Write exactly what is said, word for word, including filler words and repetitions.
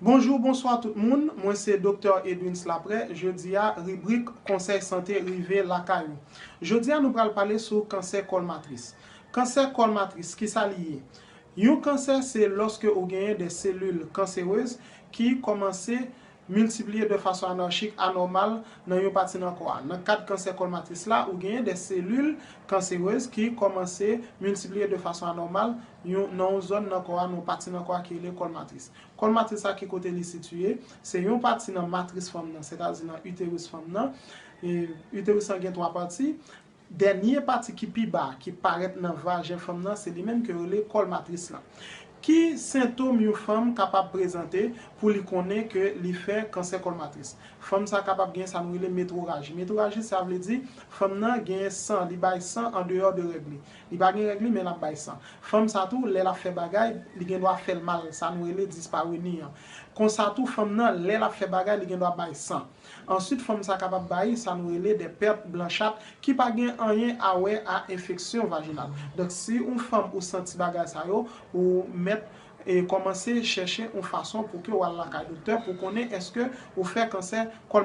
Bonjou, bonswa tout moun. Mwen se Doktè Edwins Laprè. Jodi a, ribrik Konsèy Sante rive lakay ou. Jodi a, nou pral pale sou kansè kòl matris. Kansè kòl matris, kisa li ye? Yon kansè se lòske ou genyen de selil kanserez ki kòmanse miltipliye de fason anarchik, anòmal nan yon pati nan kò a. Nan kad kansè kòl matris la, ou genyen de selil kanserez ki kòmanse miltipliye de fason anòmal yon, nan yon zòn nan kò a, nan yon pati nan kò a ki rele kòl matris. Kòl matris la ki kote li sitiye? Se yon pati nan matris fanm nan, sètadi nan iteris fanm nan. E iteris lan gen twa pati. Dènye pati ki pi ba, ki parèt nan vajen fanm nan, se li menm ke yo rele kòl matris lan. Ki sentom yon fanm kapab prezante pou li konnen ke li fè kansè kòl matris? Fanm sa kapab gen sa nou rele metworaji. Metworaji, sa vle di fanm nan gen san, li bay san andeyò de règ li. Li pa gen règ li, men l ap bay san. Fanm sa tou, lè l ap fè bagay, li gen dwa fè l mal, sa nou rele disparoni an. Konsa tou, fanm nan, lè l ap fè bagay, li gen dwa bay san. Answit, fanm sa kapab bay sa nou rele de pèt blanchat ki pa gen anyen a wè a enfeksyon vajinal. Donk, si yon fanm ou santi bagay sa yo, ou mèt e kòmanse chèche yon fason pou ke w al lakay doktè pou konnen èske ou fè kansè kòl